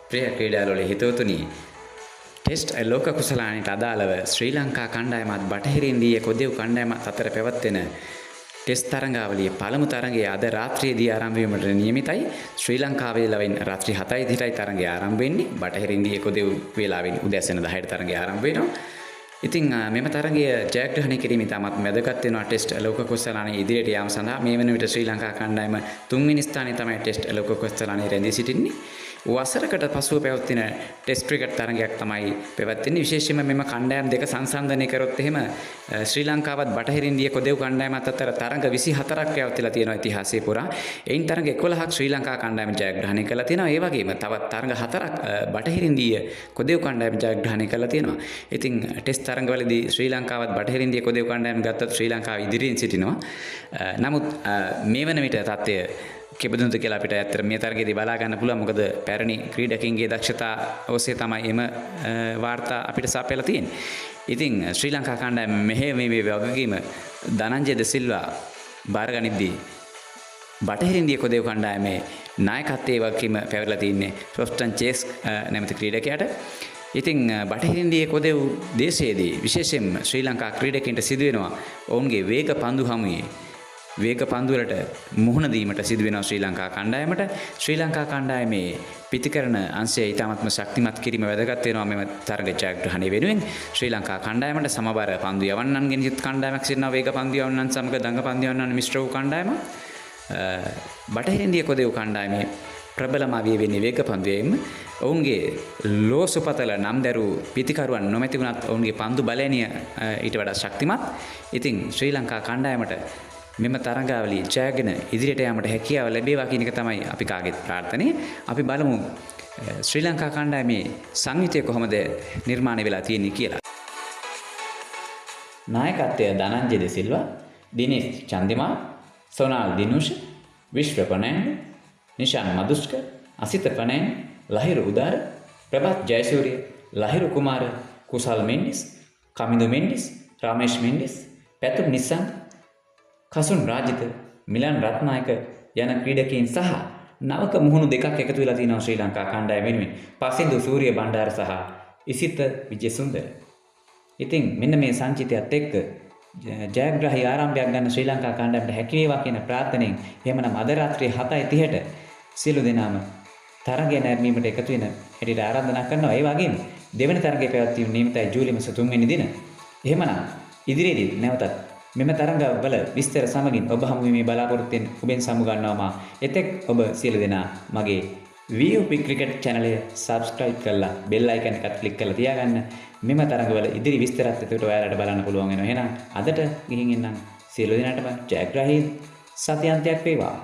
ප්‍රිය ක්‍රීඩාලෝලී හිතවතුනි, ටෙස්ට් ලෝක කුසලානයට අදාළව ශ්‍රී ලංකා කණ්ඩායමත් බටහිර ඉන්දීය කොදෙව් කණ්ඩායමත් අතර පැවැත්වෙන ටෙස්ට් තරඟාවලියේ පළමු තරඟය අද රාත්‍රියේදී ආරම්භ වීමට නියමිතයි. ශ්‍රී ලංකා වේලාවෙන් රාත්‍රී 7:30යි තරඟය ආරම්භ වෙන්නේ. බටහිර ඉන්දීය කොදෙව් වේලාවෙන් උදෑසන 10ට තරඟය ආරම්භ වෙනවා. ඉතින් මෙම තරඟය ජයග්‍රහණය කිරීම ඉතාමත් වැදගත් වෙනවා ටෙස්ට් ලෝක කුසලානයේ ඉදිරියට යාම සඳහා. මේ වන විට ශ්‍රී ලංකා කණ්ඩායම තුන්වෙනි ස්ථානයේ තමයි ටෙස්ට් ලෝක කුසලානයේ රැඳී සිටින්නේ. වසරකට පසුව පැවැත්වෙන ටෙස්ට් ක්‍රිකට් තරඟයක් තමයි පැවැත්වෙන්නේ. විශේෂයෙන්ම මෙම කණ්ඩායම් දෙක සංසන්දනය කරොත් එහෙම ශ්‍රී ලංකාවත් බටහිර ඉන්දිය කොදෙව් කණ්ඩායමත් අතර තරඟ 24ක් පැවැත්විලා තියෙනවා ඉතිහාසයේ පුරා. එයින් තරඟ 11ක් ශ්‍රී ලංකා කණ්ඩායම ජයග්‍රහණය කළා තියෙනවා. ඒ වගේම තවත් තරඟ 4ක් බටහිර ඉන්දිය කොදෙව් කණ්ඩායම ජයග්‍රහණය කළා තියෙනවා. ඉතින් ටෙස්ට් තරඟවලදී ශ්‍රී ලංකාවත් බටහිර ඉන්දිය කොදෙව් කණ්ඩායම ගත්තත් ශ්‍රී ලංකාව ඉදිරියෙන් සිටිනවා. නමුත් මේ වන විට තත්ත්වය කෙබඳුද කියලා අපිට ඇත්තට මේ තරගයේදී බලා ගන්න පුළුවන්. මොකද පැරණි ක්‍රීඩකින්ගේ දක්ෂතා ඔස්සේ තමයි එම වාර්තා අපිට සපයලා තියෙන්නේ. ඉතින් ශ්‍රී ලංකා කණ්ඩායම මෙහෙයවීමේ වගකීම ධනංජය ද සිල්වා බාරගනිද්දී බටහිර ඉන්දිය කොදෙව් කණ්ඩායමේ නායකත්වයේ වගකීම පැවරලා තින්නේ රොස්ටන් චේස් නැමැති ක්‍රීඩකයාට. ඉතින් බටහිර ඉන්දිය කොදෙව් දේශයේදී විශේෂයෙන්ම ශ්‍රී ලංකා ක්‍රීඩකයින්ට සිදු වෙනවා ඔවුන්ගේ වේග පන්දු හමුවේ වේග පන්දු වලට මුහුණ දීමට සිදු වෙනවා ශ්‍රී ලංකා කණ්ඩායමට. ශ්‍රී ලංකා කණ්ඩායමේ පිතිකරණ අංශය ඉතාමත්ම ශක්තිමත් කිරීම වැදගත් වෙනවා මෙම තරග ජයග්‍රහණය වෙනුවෙන්. ශ්‍රී ලංකා කණ්ඩායමට සමබර පන්දු යවන්නන්ගෙන් යුත් කණ්ඩායමක් සිටිනවා. වේග පන්දු යවන්නන් සමග දඟ පන්දු යවන්නන් මිශ්‍ර වූ කණ්ඩායමක්. බටහිර ඉන්දිය කොදෙව් කණ්ඩායමේ ප්‍රබලම අවිය වෙන්නේ වේග පන්දු යැවීම. ඔවුන්ගේ ලෝසුපතල නම් දැරූ පිතිකරුවන් නොමැති වුණත් ඔවුන්ගේ පන්දු බලඇණිය ඊට වඩා ශක්තිමත්. ඉතින් ශ්‍රී ලංකා කණ්ඩායමට මෙම තරඟාවලිය ජයගෙන ඉදිරියට යාමට හැකියාව ලැබේවා කියන එක තමයි අපි කාගෙත් ප්‍රාර්ථනය. අපි බලමු ශ්‍රී ලංකා කණ්ඩායමේ සංයුතිය කොහොමද නිර්මාණය වෙලා තියෙන්නේ කියලා. නායකත්වය ධනංජය ද සිල්වා, දිනේෂ් චන්දිමා, සොනාල් දිනුෂ, විශ්ව ෆර්නෑන්ඩෝ, නිශාන් මදුෂ්ක, අසිත ෆර්නෑන්ඩෝ, ලහිරු උදාර, ප්‍රභාත් ජයසූරිය, ලහිරු කුමාර, කුසල් මෙන්ඩිස්, කමිඳු මෙන්ඩිස්, රාමේෂ් මෙන්ඩිස්, පැතුම් නිස්සංක, කසුන් රාජිත, මිලන් රත්නායක යන ක්‍රීඩකයින් සහ නවක මුහුණු දෙකක් එකතු වෙලා තිනවා ශ්‍රී ලංකා කණ්ඩායම වෙනුවෙන්. පසින්දු සූරිය බණ්ඩාර සහ ඉසිත විජේසුන්දර. ඉතින් මෙන්න මේ සංචිතයත් එක්ක ජයග්‍රාහී ආරම්භයක් ගන්න ශ්‍රී ලංකා කණ්ඩායමට හැකි වේවා කියන ප්‍රාර්ථනාවෙන් එහෙමනම් අද රාත්‍රියේ 7:30ට සියලු දෙනාම තරගය නැරඹීමට එකතු වෙන හැටියට ආරාධනා කරනවා. ඒ වගේම දෙවන තරගය පැවැත්වීම නියමිතයි ජූලි මාස 3 වෙනි දින. එහෙමනම් ඉදිරියේදී නැවතත් මෙම තරඟවල විස්තර සමගින් ඔබ හමු වීමේ බලාපොරොත්තුවෙන් ඔබෙන් සමු ගන්නවා මා. එතෙක් ඔබ සියලු දෙනා මගේ VOP cricket channel එක subscribe කරලා bell icon එකත් click කරලා තියාගන්න. මෙම තරඟවල ඉදිරි විස්තරත් එතකොට ඔයාලට බලන්න පුළුවන් වෙනවා. එහෙනම් අදට ගිහින් එන්නම්. සියලු දෙනාටම ජයග්‍රාහී සතියන්තයක් වේවා.